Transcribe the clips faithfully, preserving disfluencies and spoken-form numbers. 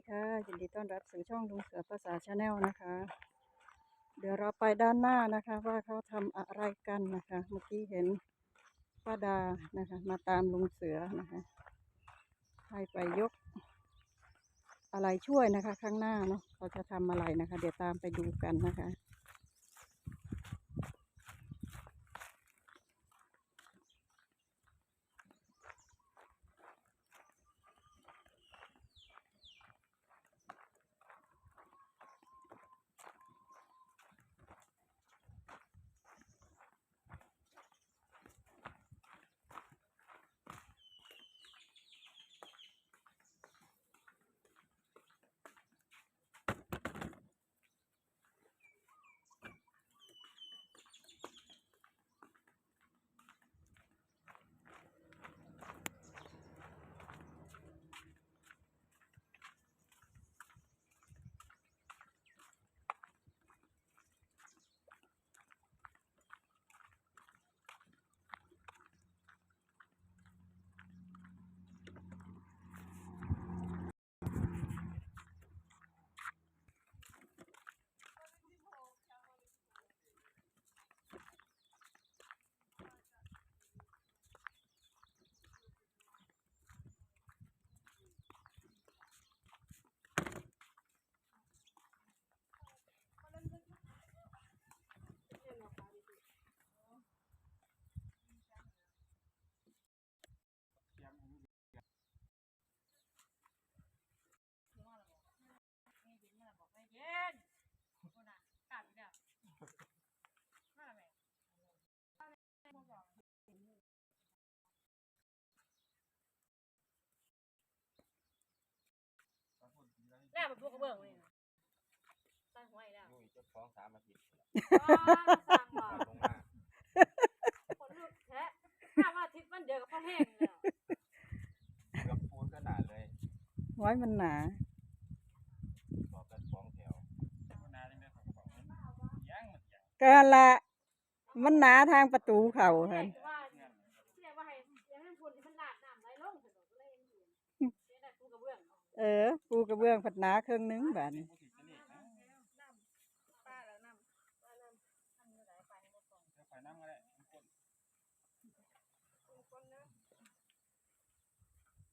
ค่ะ ยินดีต้อนรับสู่ช่องลุงเสือภาษาแชนแนลนะคะ เดี๋ยวเราไปด้านหน้านะคะ ว่าเขาทำอะไรกันนะคะ เมื่อกี้เห็นป้าดานะคะ มาตามลุงเสือนะคะ ให้ไปยกอะไรช่วยนะคะ ข้างหน้าเนาะ เขาจะทำอะไรนะคะ เดี๋ยวตามไปดูกันนะคะแล้วมาปลูกกระเบื้องเลย ใส่หัวอีกแล้ว อยู่อีกจักสองสามอาทิตย์ อ๋อ สั่งบ่ ลงมา คนลุกแท้ ห้าวันอาทิตย์วันเดียวกับพ่อแห้งเลยอะ เกือบปูนขนาดเลย ไว้มันหนา สอบกันสองแถว ก็หั่นละ มันหนาทางประตูเขาหั่น เออ ปูกระเบื้องผัดหนาครึ่งหนึ่งบาดนี้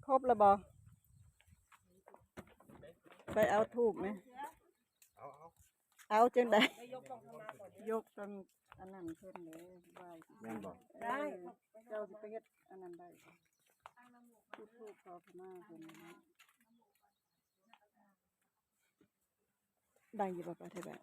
ครบแล้วบ่ ไปเอาธูปไหม เอา เอา เอาจังใด ยกต้องอันนั้นเพิ่นเลย ไหว้ แม่นบ่ ได้ เจ้าสิไปเฮ็ดอันนั้นได้ จุดธูปขอขมาเพิ่นนะ ได้อยู่บ่ป้าไทยบ้าน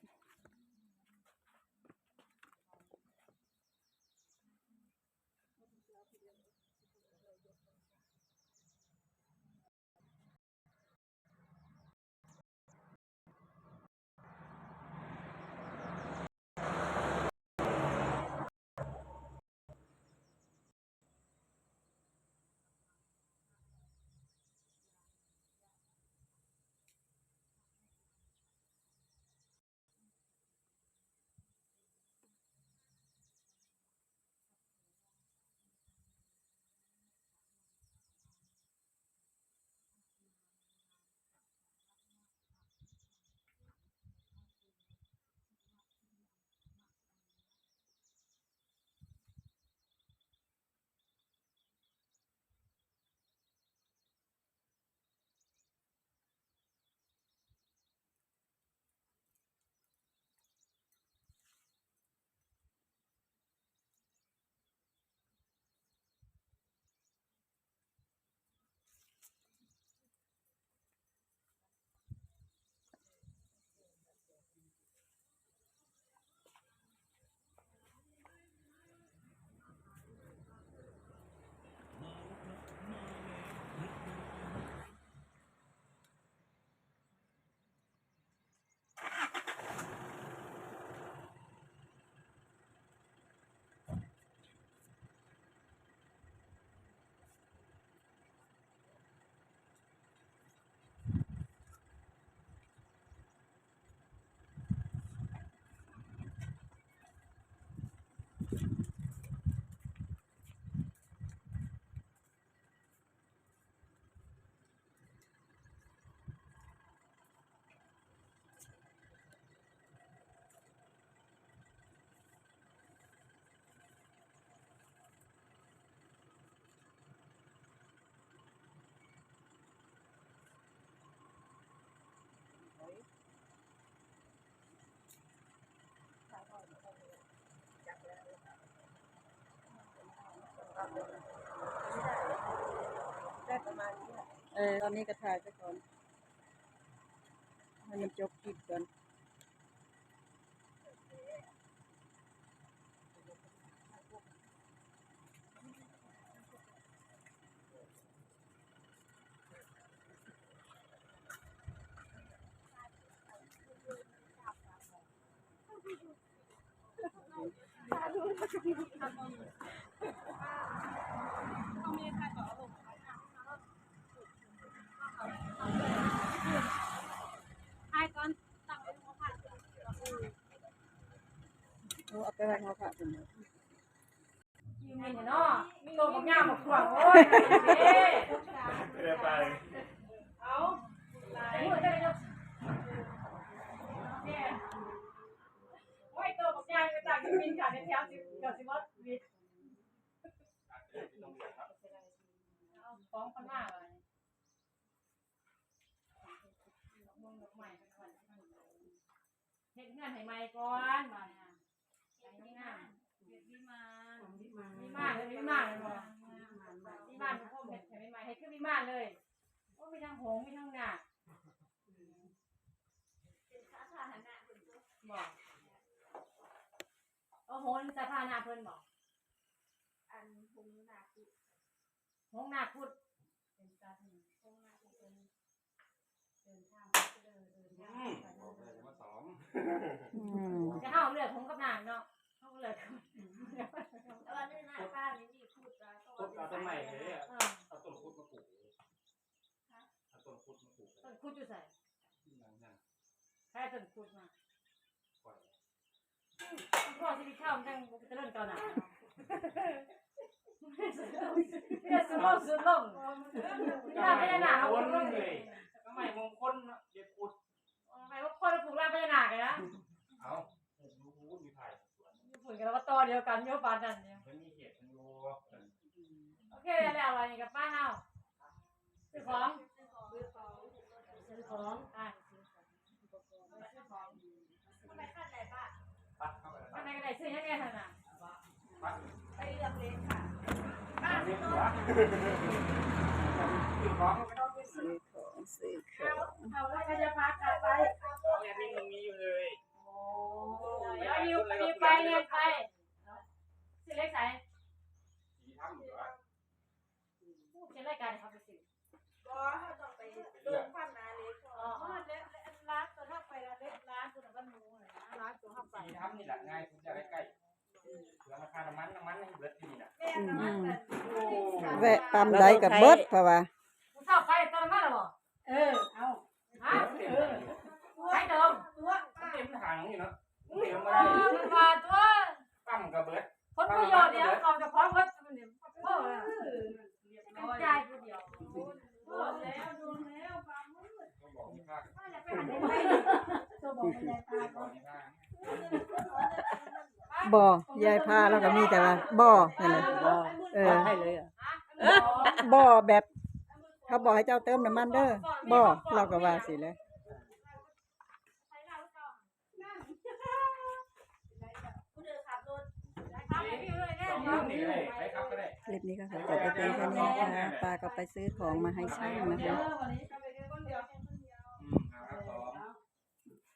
เออ ตอนนี้ก็ถ่ายไปก่อน ให้มันจบคลิปก่อน เอาไปไว้หัวพระเพิ่น มีเนาะ มีโตบักงามบักขวาง โอ้ย เด้ ไม่ได้ไป เอา หลาย โอ้ย โตบักงามไปต่างกินค่ะ ในแถวสิบ เกือบสิบวัดวิด เอาของคนมาเลย ดอกม่วงดอกไม้กันก่อน เฮ็ดเฮือนให้ใหม่ก่อน บาดนี้นะ ให้งาม เฮ็ดวิมาน วิมาน วิมาน วิมานเลยบ่ วิมานพรหมเฮ็ดให้ใหม่ เฮ็ดคือวิมานเลย โอ้ มีทั้งหงส์ มีทั้งนาค เป็นสาธารณะเพิ่นตัว บ่ เอาหงส์สาธารณะเพิ่นบ่ อันหงส์นาค หงส์นาคพุทธ เป็นสัตว์นี่ หงส์นาคพุทธเป็น เดินทางไปเด้อ เดินทาง อืม ไป บอกเลยว่าสอง อืม แต่เฮาเลือกหงส์กับนาคเนาะ เฮาก็เลือก แต่ว่าในนาคป่านี่มีพุทธอะ พุทธเอาต้นไม้เลยอะ เออ เอาต้นพุทธมาปลูกเลย ฮะ เอาต้นพุทธมาปลูกเลย ต้นพุทธอยู่ไส ที่หลังนั่น ใครเอาต้นพุทธมา พ่อสิไปเช่ามันจังบ่เจริญก้าวหน้าเนาะ เฮ็ดสุดลงสุดลง ลาพญานาคเอา คนเลย ก็ไม้มงคลเนาะ เด็กพุทธ ไม้มงคลปลูกลาพญานาคเลยนะ เอา อยู่พุทธอยู่ไทย อยู่พุทธกันแล้วว่าต่อเดียวกัน อยู่บ้านนั่นเนี่ย มันมีเหตุมันอยู่ โอเค แล้ว แล้วอันนี้กลับบ้านเฮา ซื้อของ ซื้อของ อ่ะ ซื้อของ ซื้อของ ทำไมขั้นไหนบ้าง ปัดเข้าไปแล้ว ทำไมก็ได้ซื้อยังไงขนาด ปัด ไปเลือกเลนค่ะ บ้าน ซื้อของ ซื้อของ ซื้อของ ซื้อของ เอา เอา แล้วก็จะพากลับไป เอา ยังมีมันมีอยู่เลย โอ้ เดี๋ยวอยู่ ไป ไป ไป ซื้อเลขไหน สีทำเหรอ เขียนรายการให้เขาไปซื้อ บ่ เขาต้องไปเบิ่งความหนาเลขก่อน อ๋อ อ๋อ แล้ว แล้วร้านตัวเฮาไปแล้วเด้ ร้านตัวนั้นมันหมูน่ะนะ ร้านตัวเฮาไป สีทำนี่แหละง่ายสุด อยากใกล้ๆ เปลืองราคาน้ำมัน น้ำมันให้เบิดที่นี่น่ะ แม่น น้ำมันแบบ อืม แวะปั๊มใดก็เบิด เพราะว่า ผู้เฒ่าไปเติมมาแล้วบ่ เออ เอา ฮะ เออ ไปเติม ตัว มันเต็มถังอยู่เนาะ เติมบ่ได้ เออ มันว่าตัว ปั๊มก็เบิด คนผู้เดียวเดียว เขาจะพร้อมเบิดมันเนี่ย โอ้ย เรียบร้อย จ่ายผู้เดียว โดนแล้ว โดนแล้ว ความมืด ก็บอกไม่พลาด ว่าอย่าไปหันไป ตัวบอกไม่ได้ตา ก็บอกไม่พลาด บ่ ยายพาเราก็มีแต่ว่า บ่ นั่นแหละ บ่ เออ ให้เลยเหรอ บ่แบบ เขาบอกให้เจ้าเติมน้ำมันเด้อ บ่ เราก็ว่าสิเลย คลิปนี้ก็ขอจบไปเพียงเท่านี้นะคะ ป้าก็ไปซื้อของมาให้ช่างนะคะ อืม คร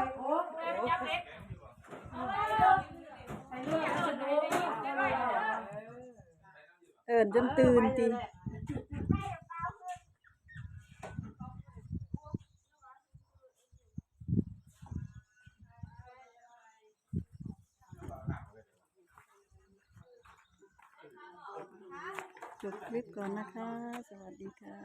ับผม เอิ้นจนตื่นติ จบคลิปก่อนนะคะ สวัสดีค่ะ